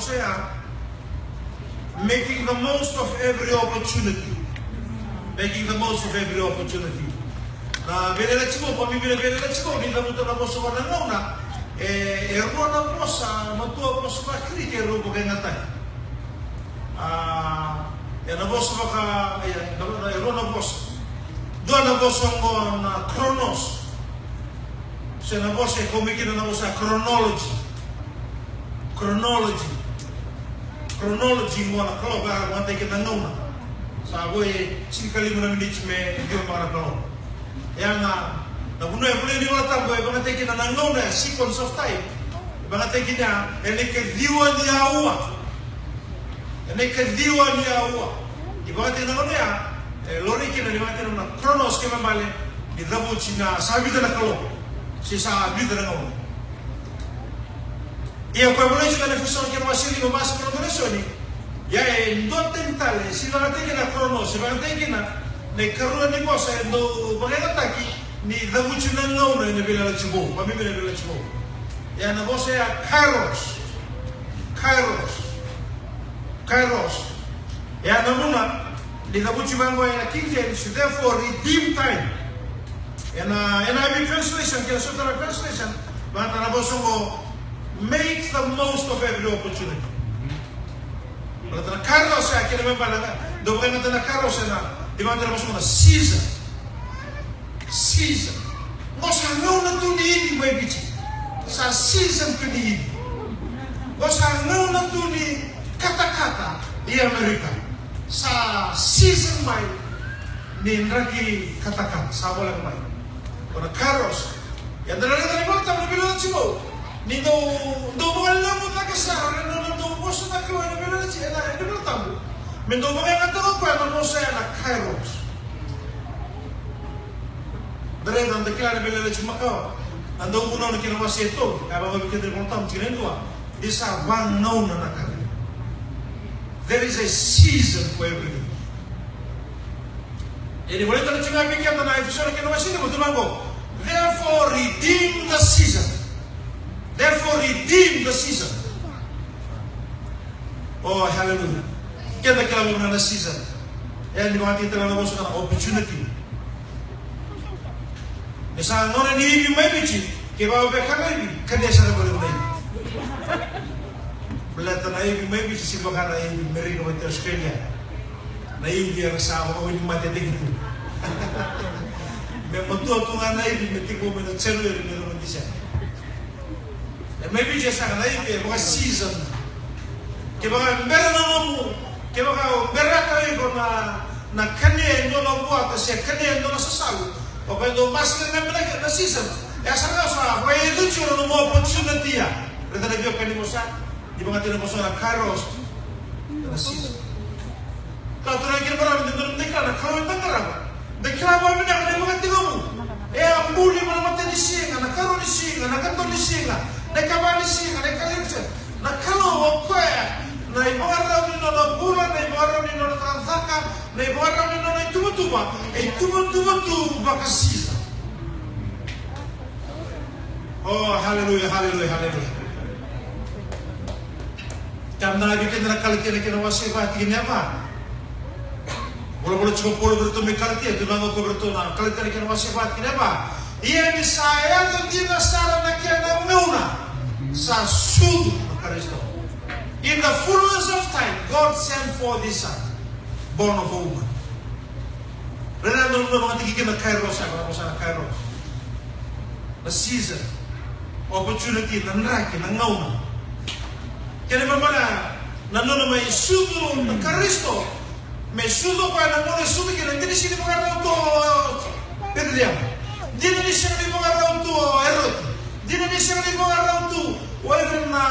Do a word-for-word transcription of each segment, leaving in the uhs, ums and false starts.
So ya, making the most of every opportunity. Making the most of every opportunity. Na veiyalayalati vou, vakabibi na veiyalayalati vou, ni cavuta na vosa vaka na gauna, e, e rua na vosa, matua vosa vakaKirisi e rau vakayagataki. A, e na vosa vaka, e, na, na, e rua na vosa. Dua na vosa oqo na chronos. Se na vosa e kau mai kina na vosa chronology. Chronology. Chronology qo na kaloko, a, vakayagataki kina na gauna. Sa vo e tinikalima na miniti me ciwa beka na kaloko. Ia na, na vanua e volai ni Vola Tabu e vakayagataki kina na gauna, e sequence of time. E vakayagataki kina e na ikaciwa ni aua. E na ikaciwa ni aua. E vakayagataki na gauna ya, e laurai kina ni vakayagataki na chronos, kena ibalebale ni cavuti na sa vica na kaloko. Se sa vica na gauna. Ia ko e volai tiko na Efeso kena wase lima, wase kono na lesoni. Ia e dua tani tale, se vakayagataki na chronos, se vakayagataki na, na ikarua ni vosa e dau vakayagataki ni cavuti na gauna e na veiyalayalati vou, vakabibi na veiyalayalati vou. Ia na vosa ya kairos. Kairos. Kairos. Ia na vuna ni cavuti vaqo e na King James, therefore redeem time. E na, e na NIV translation, kei na so tale na translation, vakayagataka na vosa oqo, make the most of every opportunity. Baleta na kairos ya, kena ibalebale, dau vakayagataki na kairos e na, e vakayagataki na vosa oqo na season. Season. Qo sa gauna tu ni ivi mai Viti. Sa season tu ni ivi. Qo sa gauna tu ni katakata i Amerika. Sa season mai ni draki katakata, sa voleka mai. Ko na kairos. Ia da na raica na iVolatabu na veiyalayalati vou. Ni dau, dau vakalevu cake sara na nona dau vosa na Kalou ena veiyalayalati, ena, ena iVolatabu. Me dau vakayagataka o koya na vosa ya na kairos. Da raica, da kila na veiyalayalati makawa. Na Dauvunau na kena wase e tolu, ka vakavica keda na iVolatabu, tikina e dua. Ni sa vagauna na ka. There is a season for everything. Ia ni volai tale tiko ga vei keda na Efeso na kena wase lima, tukuna qo, therefore redeem the season. Therefore redeem the season. Oh, hallelujah. Keda kila vakavinaka na season. E ni vakayagataki tale na vosa na opportunity. Ni sa gauna ni ivi mai Viti, kevaka o via kana ivi, kania sara voli na ivi. Baleta na ivi mai Viti, sega ni vaka na ivi Merika vata kei Australia. Na ivi era sa vakawainimate tiko tu. Me matua tu ga na ivi, me tiko mai na January me loma ni December. E mai Viti e sega na ivi, e vaka season. Kevaka bera na nomu, kevaka o beraka o iko na, na kania e dua na vuata se kania e dua na sasalu, o koya dau maska ga me na, na season. E a sara ga sa vakayaco tiko na nomu opportunity ya. Raica na veiwekani vosa, ni vakayagataki na vosa na kairos. Na season. Ka turaga kei na marama, da dodonu meda kila na Kalou eda qarava. Da kila vakavinaka na ivakatekivu. E a buli mai na matanisiga, na ikarua ni siga, na ikatolu ni siga, na ikava ni siga, na ikalima ni siga. Na Kalou o koya, na ivakarau ni nona bula, na ivakarau ni nona cakacaka, na ivakarau ni nona ituvatuva, e ituvatuva tu vaka season. Oh, hallelujah, hallelujah, hallelujah. Ka na vei keda na Kalatia na kena wase va, tikina e va. Volavola tiko o Paula vei iratou mai Kalatia, tukuna qo vei iratou na Kalatia na kena wase va, tikina e va. Ia ni sa yaco dina sara na kena gauna, sa sucu na Karisito. In the fullness of time, God sent forth his son, born of a woman. Raica na nomu vakatikina na kairos, na vosa na kairos. Na season, opportunity, na draki, na gauna. Kena ibalebale na nona mai sucu na Karisito, me sucu o koya na gauna e sucu kina, dina ni sega ni vakarau tu o Peceliema. Dina ni sega ni vakarau tu o Eroti. Dina ni sega ni vakarau tu o ira na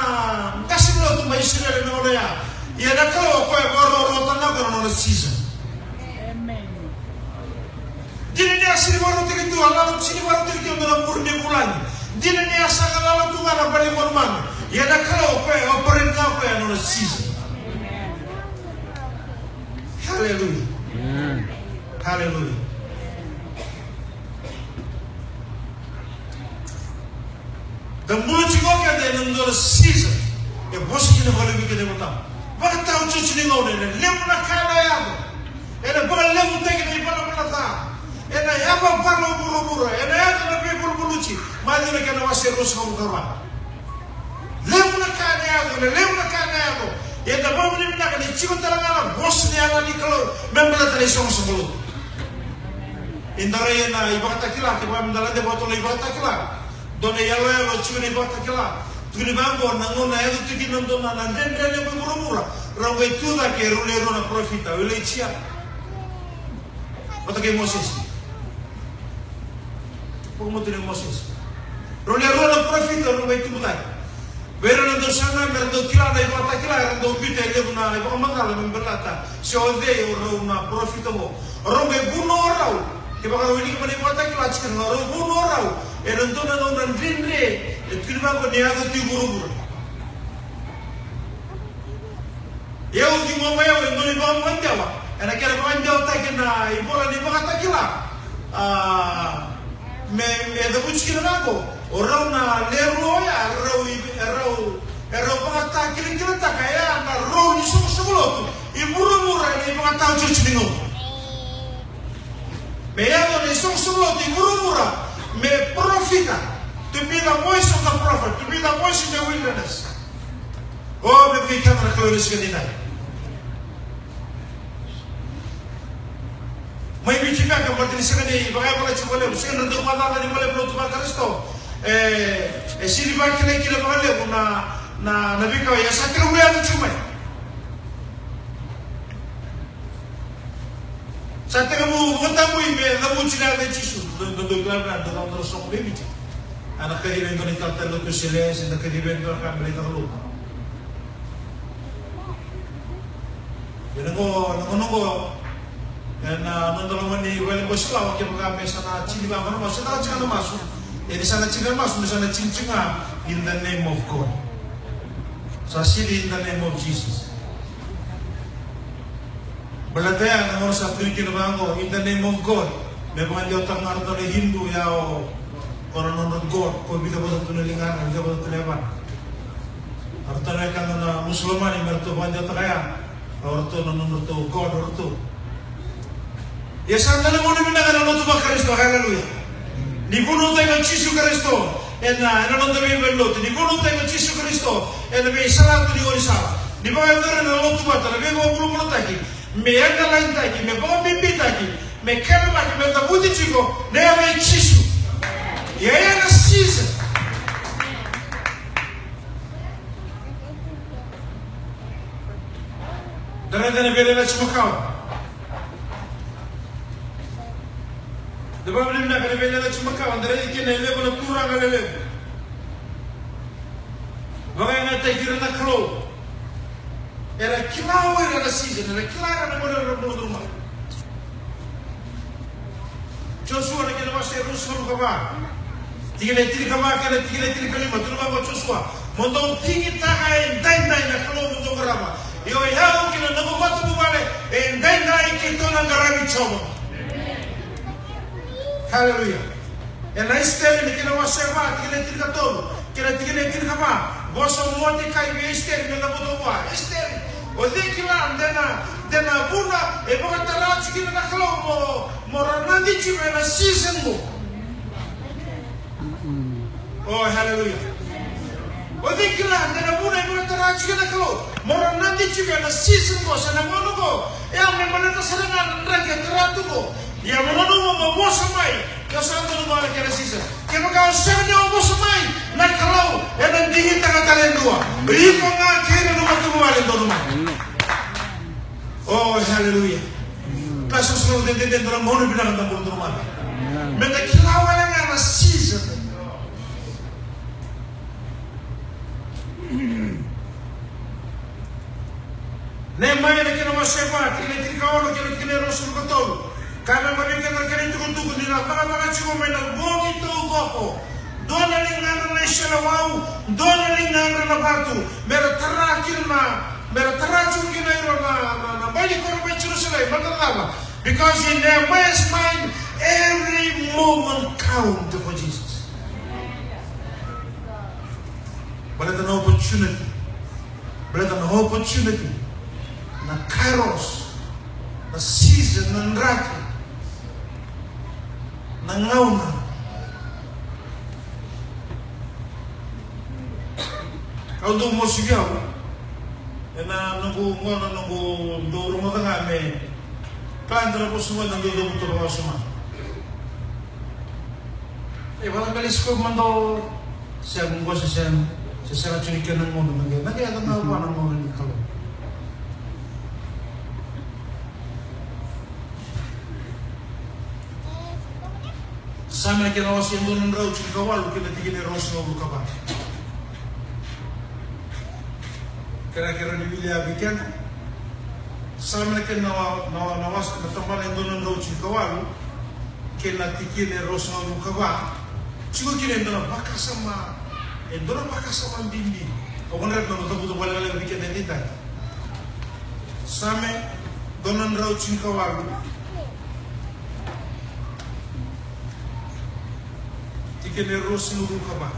qase ni lotu mai Isireli ena gauna ya. Ia na Kalou o koya e vakarokorokotaka na nona season. Dina ni a sega ni vakarautaki tu, a lala tu, sega ni vakarautaki tu e dua na muri ni vulagi. Dina ni a sa galala tu ga na vale ni manumanu. Ia na Kalou o koya e operate ga o koya ena nona season. Hallelujah. Amen. Hallelujah. Da bula tiko keda ena dua na season. E vosa Ena vakalevu kece vata. Vakataotioti ni gauna, ena levu na ka ena yaco. Ena vakalevutaki na ivalavala ca. Ena yavavala o vuravura. Ena yaco na veivaluvaluti. Maciu na kena wase ruasagavulu ka va. Levu na ka ena yaco, ena levu na ka ena yaco. Ia da vakavinavinaka ni tiko tale ga na vosa ni Yalo ni Kalou me baleta na isoqosoqo lotu. Eda rai ena iVakatakila, kevaka meda lade vakatotolo na iVakatakila. Dua na iyaloyalo e tiko ena iVakatakila. Tukuni vaqo, na gauna e yaco tiko kina na dua na dredre levu e vuravura, rau qai tu cake e rua na parofita, o Ilaija vata kei Mosese. Vakamoce nei Mosese. Rau na rua na parofita, rau qai tubu cake. Vei ira na dau saga me ra dau kila na iVakatakila, era dau biuta e levu na ivakamacala me baleta se o cei o rau na parofita qo. O rau qai vunau rau. Kevaka rau wilika mai na iVakatakila, tiko ga, o rau vunau rau ena dua na gauna dredre, e tukuni vaqo ni yaco tu i vuravura. Ia au ciqoma au e dua na ivakavakadewa ena kena vakadewataki na ivola ni Vakatakila. A, me, me cavuti kina vaqo, o rau na lewe rua oya, e rau i, e rau, e rau vakatakilakilataka, e a na rau ni soqosoqo lotu i vuravura ena ivakataotioti ni gauna. Me yaco na isoqosoqo lotu i vuravura me parofita. To be the voice of the prophet, to be the voice in the wilderness. O, me vukei keda na Kalou ena siga nidai. Mai Viti beka, baleta ni sega ni vakayavutaki vakalevu, sega ni dau vakacacani vakalevu na lotu vaKarisito. E, e sega ni vakilai kina vakalevu na, na, na veika oya, sa kena vuli yaco tiko mai. Sa tekivu vakatabui me cavuti na yaca i Jisu. Dou, dou, dou kila na, dou, dou, dou soqo vei Viti. A na kaciva e dua na italatala lotu se le, se na kaciva e dua na ka me lai caka lotu. Ia na qo, na qo, na qo. Ena noda loma ni vale qo Silawa, kevaka me sa na tini vaqo na masu, sa na tini na masu. Ia ni sa na tini na masu, me sa na tini tiko ga in the name of God. Sa sili in the name of Jesus. Baleta ya na gauna sa tukuni kina vaqo, in the name of God. Me vakadewataka ga ratou na Hindu ya o, o na nodra God, ko vica vata tu na ligana, vica vata tu na yavana. A ratou na wekada na Musulamani me ratou vakadewataka ya. O ratou na nodratou God o ratou. Ia sa dua na gauna vinaka na lotu vaKarisito, haleluya. Ni vunautaki o Jisu Karisito ena, ena noda veivalenilotu. Ni vunautaki o Jisu Karisito ena veisalatu ni gaunisala. Ni vakayacori na lotu vata, na veivakabulabulataki. Me underline-taki, me vakabibitaki, me kelemaki, me cavuti tiko na yaca i Jisu. Ia, ia na season. Da raica na Veiyalayalati Makawa. Da vakavinavinaka na Veiyalayalati Makawa, da raica kina e levu na turaga lelevu. Vakayagataki ira na Kalou. Era kila o ira na season, era kila ira na gauna era bula tiko mai. Josua na kena wase e ruasagavulu ka va. Tikina e tinikava kei na tikina e tinikalima, tukuna vaqo o Josua. Mo dou digitaka edaidai na Kalou mo dou qarava. Io, o yau kei na noqu matavuvale, edaidai keitou na qaravi Jiova. Haleluya. Ena Esiteri na kena wase va, tikina e tinikatolu kei na tikina e tinikava. Vosa o Moatekai vei Esiteri me cavuta vua. Esiteri, o cei kila de na, de na vuna e vakatara tiko kina na Kalou mo, mo ra nadi tiko ena season qo. Oh, haleluya. O cei kila de na vuna e vakatara tiko kina na Kalou mo ra nadi tiko ena season qo, se na gauna qo. E a me baleta sara ga na draki e tara tu qo. Ia mo nanuma mo vosa mai, ke o sa nanuma na kena season. Kevaka o sega ni o vosa mai, na Kalou ena digitaka tale e dua. Iko ga kei na nomu matavuvale donu mai. Oh, haleluya. Ka sa sega ni dede dua na gauna vinaka da bula donu mai. Me da kila wale ga na season. Nehemaia na kena wase va, tikina e tinikaono kei na tikina e ruasagavulu ka tolu. Ka na vei keda na kena itukutuku ni na cakacaka tiko mai na bogi taucoko. Dua na ligadra na iseleiwau, dua na ligadra na vatu. Me ra tara kina na, me ra tara tiko kina ira na, na, na bai ni koro mai Jerusalem, baleta na cava? Because in Nehemiah's mind, every moment count for Jesus. Baleta na opportunity. Baleta na opportunity, na kairos, na season, na draki, na gauna. Au dau mosi vei au ena noqu gauna, noqu dau rogoca ga me kaya na vosa, gauna dau dau toka wasoma. E, vaka beka ni sikovi mada o Sega, qo se sega, se sega tu ni kena gauna, na qai, na qai yaco ga vua na gauna ni Kalou. Same na kena wase e dua na drau tinikawalu kei na tikina e ruasagavulu ka va. Kerea, kerea ni wili vei keda. Same na kena wa-, na wa-, na wase, na tabana e dua na drau tinikawalu kei na tikina e ruasagavulu ka va. Tiko kina e dua na vakasama, e dua na vakasama bibi. Au kila ni na cavuta vakalekaleka vei keda edaidai. Same dua na drau tinikawalu, tikina e ruasagavulu ka va.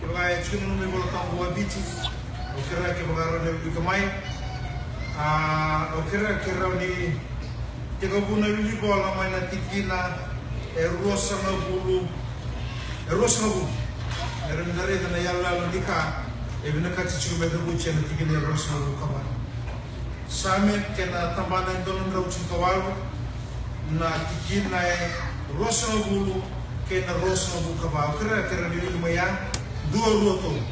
Kevaka e tiko na nomu iVolatabu vakaviti, au kerea kevaka rawa ni o wilika mai. A, au kerea ke rawa ni tekivu na wili vola mai na tikina e ruasagavulu, e ruasagavulu. Me rawa ni da raica na iyaloyalo ni ka e vinakati tiko me cavuti ena tikina e ruasagavulu ka va. Same kei na tabana e dua na drau tinikawalu, na tikina e ruasagavulu kei na ruasagavulu ka va. Au kerea, kerea ni wili mai ya. Dua, rua, tolu.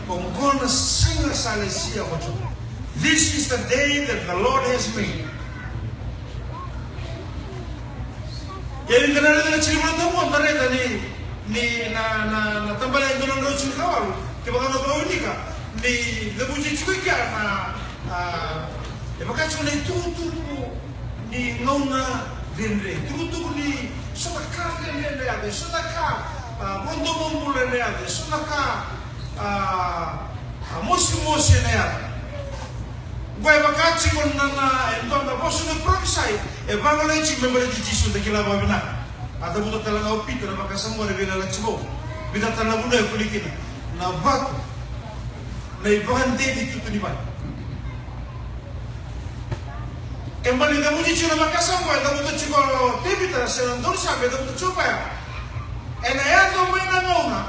Oqo na siga sa lesia ko Jiova. This is the day that the Lord has made. Ia ni da na raica na tiki ni Volatabu, da raica ni, ni na, na, na tabana e dua na drau tinikawalu, kevaka na wilika, ni cavuti tiko i kea na, a, e vaka tiko na itukutuku ni gauna dredre, itukutuku ni so na ka dredre ena yaco, so na ka, a, vodo bula ena yaco, so na ka, a, a, mosimosi ena yaco. Qo e vaka tiko na, na, e dua na vosa ni parofisai e vagolei tiko me baleti Jisu, da kila vakavinaka. A cavuta tale ga o Pita na vakasama qori, veiyalayalati vou. Vica tale na vanua e kune kina na vatu, na ivakadei ni tutu ni vale. Ke mani cavuti tiko na vakasama qo, e cavuta tiko o Tevita, se na daunisame, e cavuta tiko o koya. Ena yaco mai na gauna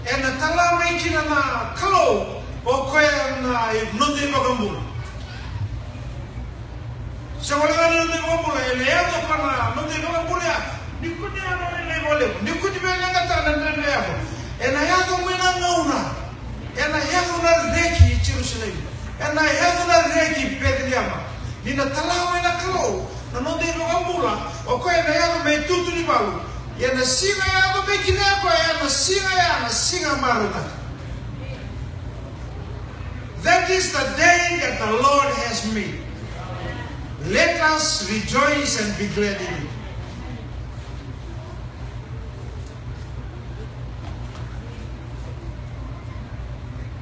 ena tala mai kina na Kalou o koya na noda iVakabula. Se wale ga na noda iVakabula, ena yaco ko na noda iVakabula ya. Ni kua ni yaco na ilai vakalevu, ni kua ni veileqataka na dredre yaco. Ena yaco mai na gauna ena yaco na reki i Jerusalemi, ena yaco na reki i Peceliema. Ni na tala mai na Kalou na noda iVakabula, o koya ena yaco me itutu ni valu. Ia na siga e yaco mai kina o koya, na siga ya, na siga marautaki. That is the day that the Lord has made. Let us rejoice and be glad in it.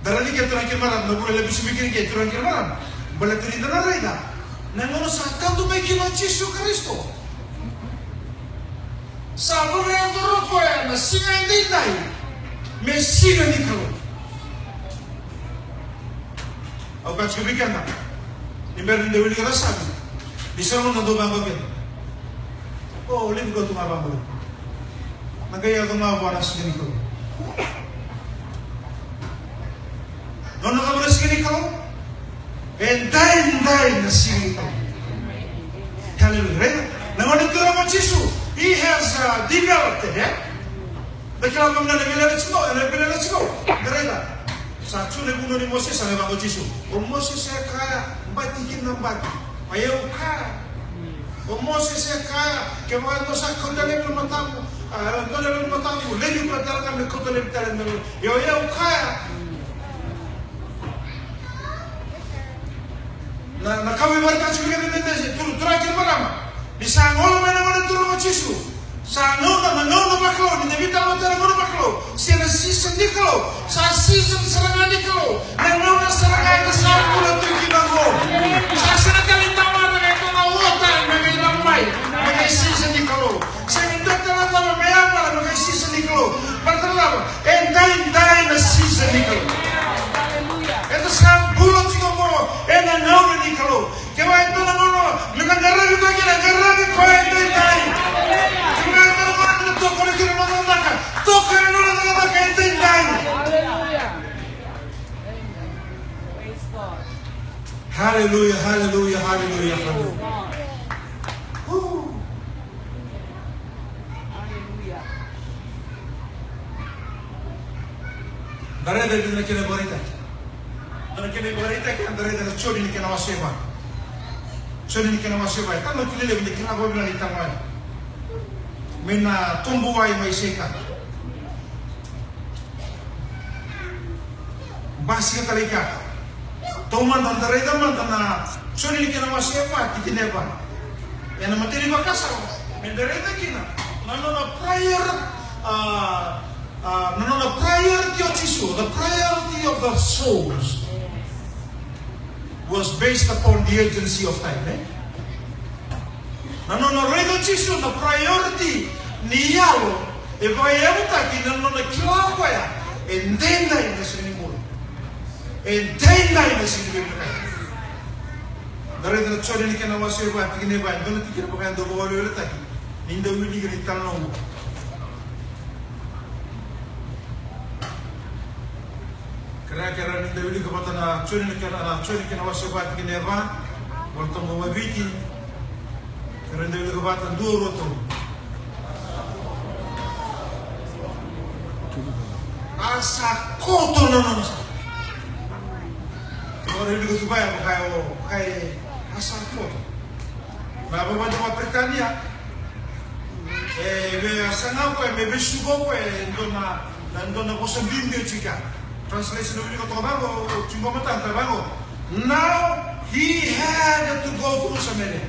Da raica kina, turaga kei na marama, na vuna e lai bisu mai kina, turaga kei na marama. Baleta ni da na raica na gauna sa tadu mai kina o Jisu Karisito. Sa vakayacora o koya na siga edaidai me siga ni Kalou. Au kaya tiko vei keda, ni bera ni da wilika na Same, ni sa gauna dau vaqo keda. O, levu ka tu ga vaqo. Na qai yaco ga vua na siga ni Kalou. Nona cava na siga ni Kalou? E daidai na siga ni Kalou. Hallelujah. Raica na gauna e tiko mai o Jisu, he has, uh, developed it, e? Da kila vakavinaka na veiyalayalati qo, na veiyalayalati qo. Da raica. Sa tu na vunau nei Mosese, sa lai vaqo o Jisu. O Mosese e kaya, bati kina na bati. O yau kaya. O Mosese e kaya, kevaka dou sa kauta levu na matamu, A, era dua na lewe ni mataqu, levu koya tale ga me kauta laivi tale na lewe. Io, io, au kaya. Na, na ka au vakaraitaka tiko kina vei kemuni, turaga kei na marama. Ni sa gole mai na gauna e taura o Jisu. Sa gauna, na gauna vakalou, ni da veitalanoataka na gauna vakalou. Se na season ni Kalou. Sa season sara ga ni Kalou. Na gauna sara ga eda sa bula tu kina qo. Sa sega tale ni tamata ga e dua na ota me qai lako mai. Me qai season ni Kalou. Sega ni dua tale na cava me yavala me qai season ni Kalou. Baleta na cava? E daidai na season ni Kalou. Eda sa bula tiko qo ena gauna ni Kalou. Kevaka e dua na gauna me na qaravi koya kina, qaravi koya e daidai. Kevaka e dua na gauna me na tokona kina na nona cakacaka, tokona na nona cakacaka e daidai. Haleluya, haleluya, haleluya, haleluya. Woo. Da raica e vica na kena ivakaraitaki. Dua na kena ivakaraitaki, da raica na Joni na kena wase va. Joni na kena wase va. E tale na kena levu ni kena vakavinavinaka ni tama ya. Mai na tobu wai mai Saika. Basika tale i kea. Taumada da raica mada na Joni na kena wase va, tikina e va. Ena imatai ni vakasama, me da raica kina na nona prior, a, a, na nona priority o Jisu, the priority of the souls was based upon the urgency of time, eh? Na nona raica o Jisu na priority ni yalo e vakayavutaki na nona kila o koya e daidai na siga ni bula. E daidai na siga ni bula. Da raica na Joni na kena wase va, tikina e va, e dua na tikina vaka e dau vakaweleweletaki ni dau wiliki na italanoa. Kerea, kerea ni da wilika vata na Joni na kena, na Joni kena wase va, tikina e va, volatabu vakaviti. Kerea ni da wilika vata, dua, rua, tolu. A sa koto na nona sa. Ora wilika tu vaya, vaka o, vaka e, a sa koto. Na vavata va Peritania. E via saga o koya me vesuka o koya e dua na, na dua na vosa bibi e tiko. Translation e wilika toka vaqo, o tiko vakamatata vaqo. Now he had to go through Samaria.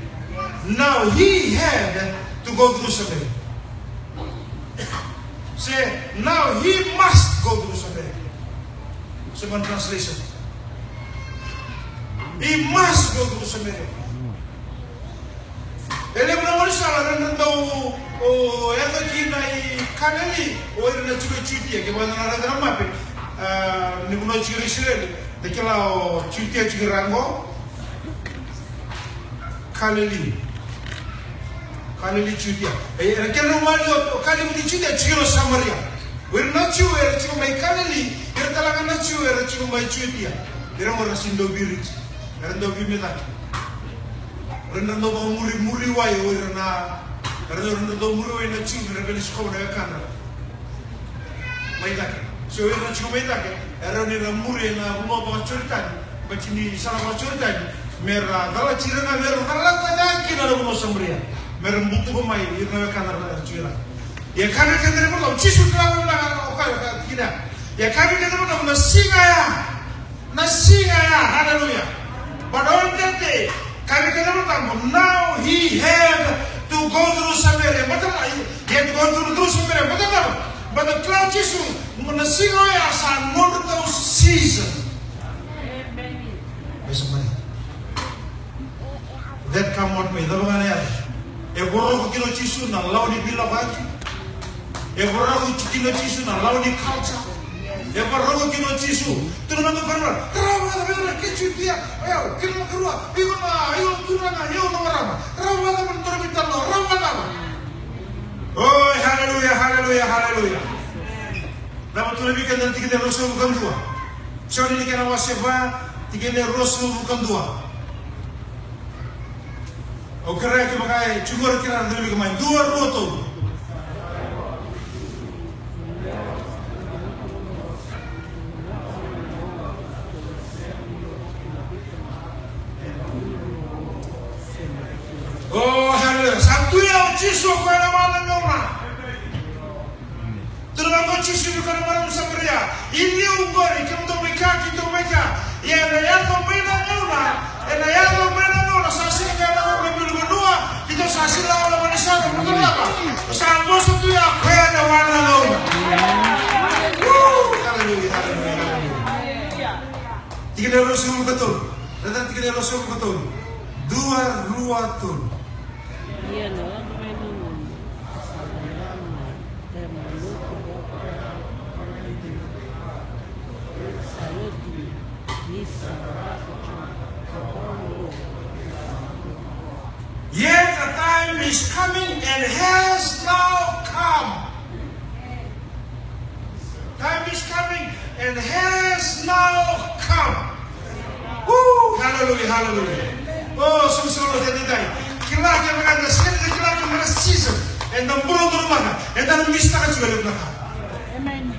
Now he had to go through Samaria. Se, now he must go through Samaria. Se, one translation. He must go through Samaria. E levu na gaunisala era dau, o, yaco kina i Kalili, o ira na tiko i Jutia, kevaka eda na raica na mape, a, ni vanua tiko i Isireli, da kila o Jutia tiko i ra qo. Kalili. Kalili, Jutia. E, era kila na mali o, o Kalili, Jutia, tiko i Samaria. O ira na Jiu era tiko mai Kalili, ira tale ga na Jiu era tiko mai Jutia. Ira qo era sega ni dau viriti. Era dau veimecaki. Era dau vakamurimuri wai o ira na, era dau, era dau muri wai na Jiu me ra veisikova na wekadra mai cake. So o ira na Jiu mai cake, era ni ra muri ena vanua vakaJoritani, bati ni sala vakaJoritani, me ra calati ira ga, me ra calata ga kina na vanua Samaria, me ra butuka mai ira na wekadra na Jiu. Ia kaya vei keda na Kalou, Jisu kaya vei keda na Kalou, kaya vei keda na Kalou, na siga ya. Na siga ya, hallelujah. But on that day, kaya vei keda na Kalou, now he had to go through Samaria. But, uh, he had to go through, through Samaria. But, uh, but the cloud Jisu, na siga ya sa nodratou season. Mai Samaria. That come what may, cava ga na yaco. E voroka kina o Jisu na lawa ni veilakoyaki. E voroka kina o Jisu na lawa ni culture. E voroka kina o Jisu. Turaga, turaga, rawa vata vei ira na kai Jutia. O yau, kei na karua, iko na, iko turaga, iko na marama. Rawa vata vei ira na turaga, rawa vata. Oi, haleluya, haleluya, haleluya. Cava tukuna vei keda na tikina e ruasagavulu ka dua. Joni ni kena wase va, tikina e ruasagavulu ka dua. Au kerea kevaka e tiko qori, kerea na dau wilika mai. Dua, rua, tolu. O, haleluya. Sa tu ya o Jisu, o koya na wala ni Omara. Ko Jisu vei koya na marama Samaria. I liu qori, kemudou mai kea, keitou mai kea. Ia ena yaco mai na gauna, ena yaco mai na gauna, sa sega ni yaco mai na vanua, keitou sa sega ni yaco mai na sala, keitou lava. Sa vosa tu ya, koya na wa na gauna. Woo! Hallelujah, hallelujah, hallelujah. Tikina e ruasagavulu ka tolu. Raica na tikina e ruasagavulu ka tolu. Dua, rua, tolu. Ia na lako mai na gauna, sa yaco mai na lotu vakaVakabula, sa lotu ni sa lako tiko. Yet the time is coming and has now come. Time is coming and has now come. Woo! Hallelujah, hallelujah. Oh, so so lo tete dai. Kila ke mera da sete, kila ke mera season. Eda bula tu maka, eda na miss taka tiko e levu na ka.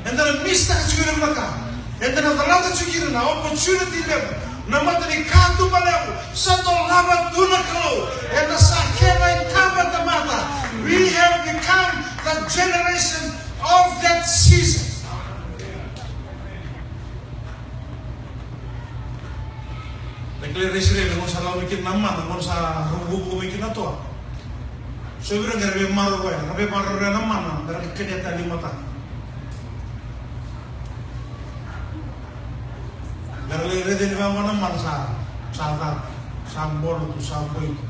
Eda na miss taka tiko e levu na ka. Eda na calata tiko kina na opportunity levu, na mata ni katuba levu sa dolava tu na Kalou. Eda sa kena itabatamata. We have become the generation of that season. Na kila na Isireli, na gauna sa lako mai kina na mana, na gauna sa vukavuka mai kina na toa. So vei ira era veimaroroya, era veimaroroya na mana, era kania tale mata. Era lai raica ni vaka na mana sa, sa ca, sa bono tu, sa boi tu.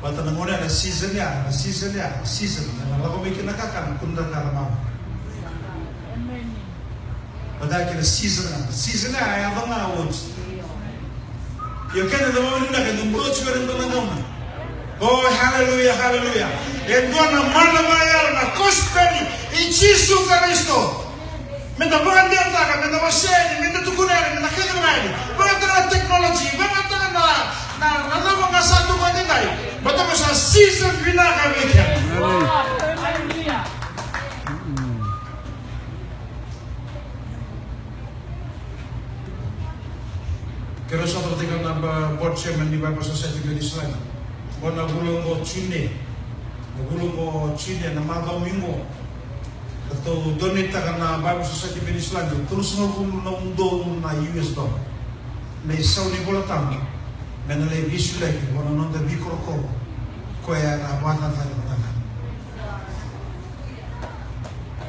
Baleta na gauna ya na season ya, na season ya, na season. Na lako mai kina na kakana, kua ni da kara mama. Baleta kena season ya, na season ya, ya yaco ga oti. Io keda na mama ni na keda bula tiko ena dua na gauna. Oh, hallelujah, hallelujah. E dua na mana vakayalo na kosipeli i Jisu Karisito. Meda vakadewataka, meda wasea yani, meda tukuna yani, meda kacivaka yani. Vakayagataka na technology, vakayagataka na, na, na cava ga sa tu qo edaidai. Baleta qo sa season vinaka vei keda. Keirau sa tokataka na ba-, board chairman ni Bible Society mai Niusiladi. Qo na vula qo June. Na vula qo June, na macawa mai qo. Ratou donate-taka na Bible Society mai Niusiladi, tolusagavulu na udolu na U S dollar. Na isau ni Vola Tabu me na lai veisulaki vua na noda veikorokoro, koya na vakacacani vakacacani.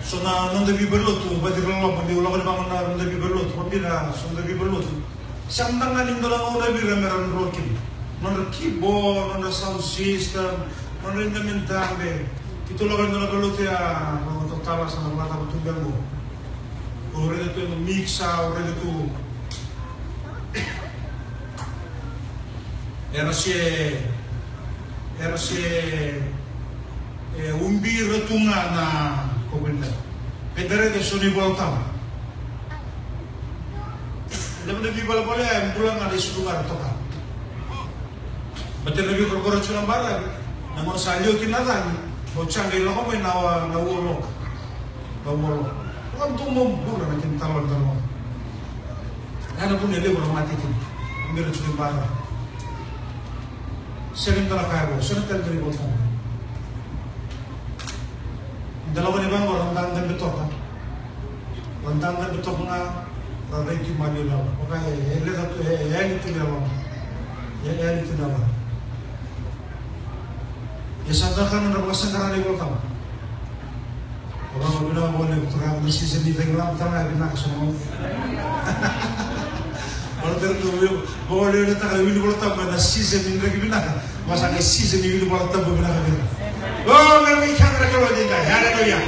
So na noda veivalelotu, vati loloma, ni lako ni vaka na noda veivalelotu, vabira so noda veivalelotu. Sega mada ga ni dua na gauna vei ira me ra dro kina. Nodra keyboard, nodra sound system, nodra instrument dabe. Keitou lako e dua na valelotu ya, na noda tala sa na vakataba tu beka qo. Au raica tu e dua mixer, au raica tu. Era se, era se, e, ubi ira tu ga na, ko vei na. Ke da raica so na iVola Tabu. Eda na veivalevale ya e bula ga na isulu ga era toka. Baleta na veikorokoro tiko na baravi, na gauna sa liwa kina na cagi, o sa qai lako mai na, na ua loka. Na ua loka. Lako tu mo bula na kena talo ni talo. Ya na vuna e levu na mate kina. Mira tiko i baravi. Sega ni dua na ka e vo, sega ni tale ni volta. Da lako ni vaqo, ra da dabe toka. Ra da dabe toka ga, ra rai tu maliu lala. Vaka e, e leca tu, e, e yali tu na yalona. E, e yali tu na yalona. Ia sa dua na ka nodra vakasaqara na iVola Tabu. Vaka vinaka vakalevu turaga na season ni cagi laba tale ga e vinaka so na gauna. Vaka tale tu vei, vaka lewe na taka wili Vola Tabu na season ni draki vinaka. Vaka sa qai season ni wili Vola Tabu vinaka vei. O, me vukei keda na Kalou edaidai. Haleluya.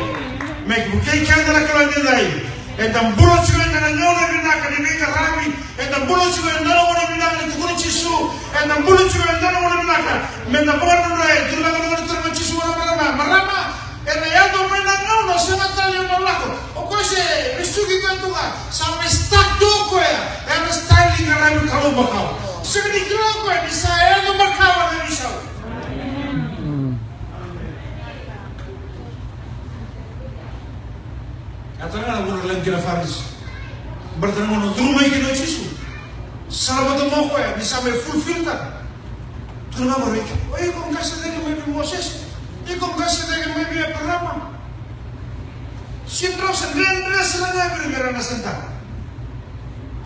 Me vukei keda na Kalou edaidai. Eda bula tiko ena gauna vinaka ni veiqaravi. Eda bula tiko ena gauna vinaka ni tukuni Jisu. Eda bula tiko ena gauna vinaka. Meda vakananuma e dua na gauna ni turaga Jisu vua na marama. Marama, ena yaco mai na gauna, sega tale na lako. O koya se vesuki koya tu ga, sa mai stuck tu o koya ena style ni qaravi Kalou makawa. Sega ni kila o koya ni sa yaco makawa na veisau. Ya tale ga na vuna e lako kina na Farisi. Baleta na gauna curu mai kina o Jisu, sa laveta mai o koya ni sa mai fulfill-taka. Tukuna vei iko, o iko qase cake mai vei Mosese, iko qase cake mai vei Eparama. Sega ni rawa, sa dredre sara ga vei ira na Sentaile.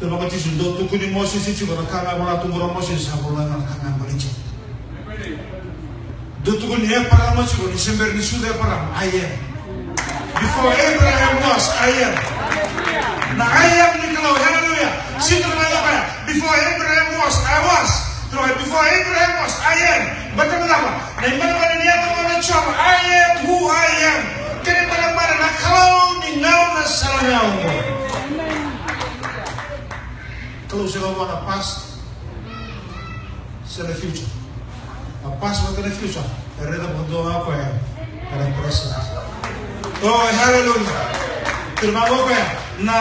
Tukuna vei Jisu, dou tukuni Mosese tiko na ka ga e vola tu qori, Mosese sa vola na ka ga e vola tiko. Dou tukuni Eparama tiko ni se bera ni sucu Eparama, I am. Before Abraham was, I am. Na I am ni Kalou, hallelujah. Sega ni tukuna vei iko, before Abraham was, I was. Tukuna, before Abraham was, I am. Baleta na cava? Na ibalebale ni yaca oqo na Jiova, I am who I am. Kena ibalebale na Kalou ni gauna sara ga oqo. Kalou sega ni vua na past se na future. Na past vata na future e raica vakadua ga o koya ena present. Oh, hallelujah. Tukuna vaqo o koya, na,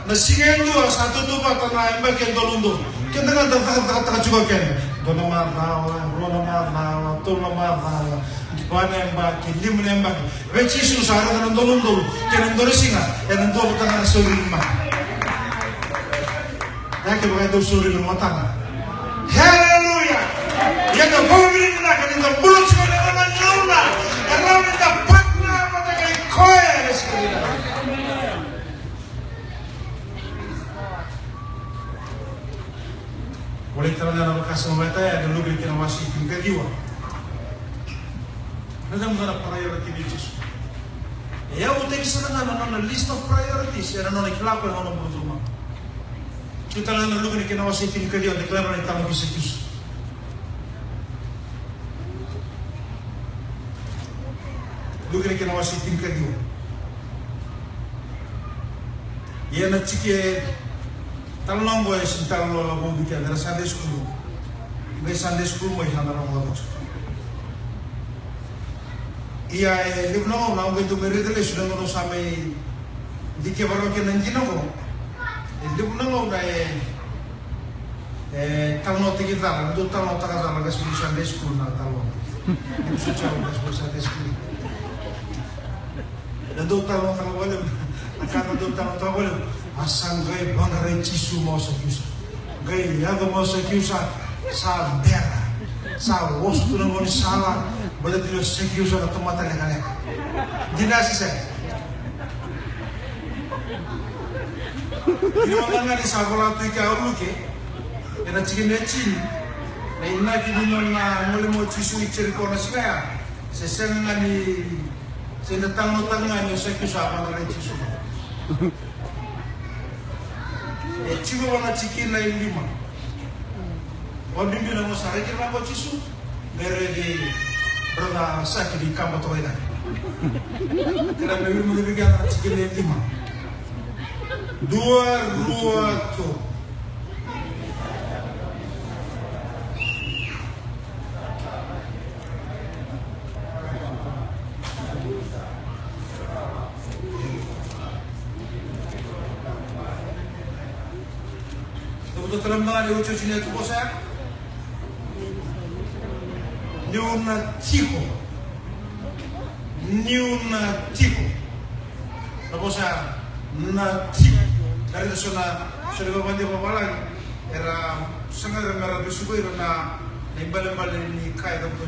na siga e dua sa tautauvata na yabaki e dua na udolu. Keda ga da cakacakataka tiko kina. Dua na macawa, rua na macawa, tolu na macawa, va na yabaki, lima na yabaki. Vei Jisu sa raica na dua na udolu kei na dua na siga ena dua vata ga na sauri ni mata. E ke vaka e dau sauri na matana. Haleluya! Ia na vakavinavinaka ni da bula tiko ena nona gauna, e rawa ni da partner vata kei koya ena siga nikua. Volai tale ga na vakasama vata ya, na Luke na kena wase tinikaciwa. Na cava na priority nei Jisu? E yavutaki sara ga na nona list of priorities ena nona kila o koya na nona bula tale mai. Kila tale ga na Luke na kena wase tinikaciwa, na kila na italanoa kei Sakiusa. Luke na kena wase tinikaciwa. Ia na tiki e talanoa oqo e sega ni talanoa vou vei keda, era Sunday school. Qai Sunday school mai sa da rogo vata. Ia e levu na gauna au qai dau mai raica lesu na gauna au sa mai dikeva rawa kina na dina oqo. E levu na gauna e E talanoataki cala, dau talanoataka cala, qai vei Sunday school na talanoa. Ni sa tau qai vei Sunday school. Na dau talanoataka vale, na ka na dau talanoataka vale. A sa qai vaqarai Jisu mai o Sakiusa. Qai yaco mai o Sakiusa, sa bera. Sa oso tu na gaunisala, baleta ni o Sakiusa na tamata lekaleka. Dina se sega? Ni o na gani sa vola tu i ke o Luke. Ena tikina e tini, na inaki ni nona gole mai o Jisu i Jeriko na siga ya, se sega ga ni, se na talanoataka ga ni o Sakiusa a vaqarai Jisu. E tiko vua na tikina e lima. Vakabibi na gauna sa raici ira vaqo o Jisu. Qai raici brother Saki ni kaba toka i cake. Kerea me wili mada vei keda na tikina e lima. Dua, rua, tolu. Dou tale mada ga ni otioti ni yatuvosa ya. Niu na tiko. Niu na tiko. Na vosa ya, na tiko. Raica so na, so na ivakavakadei vavalagi era saga ira mera vesuka ira na, na ibalebale ni ka e cavuta.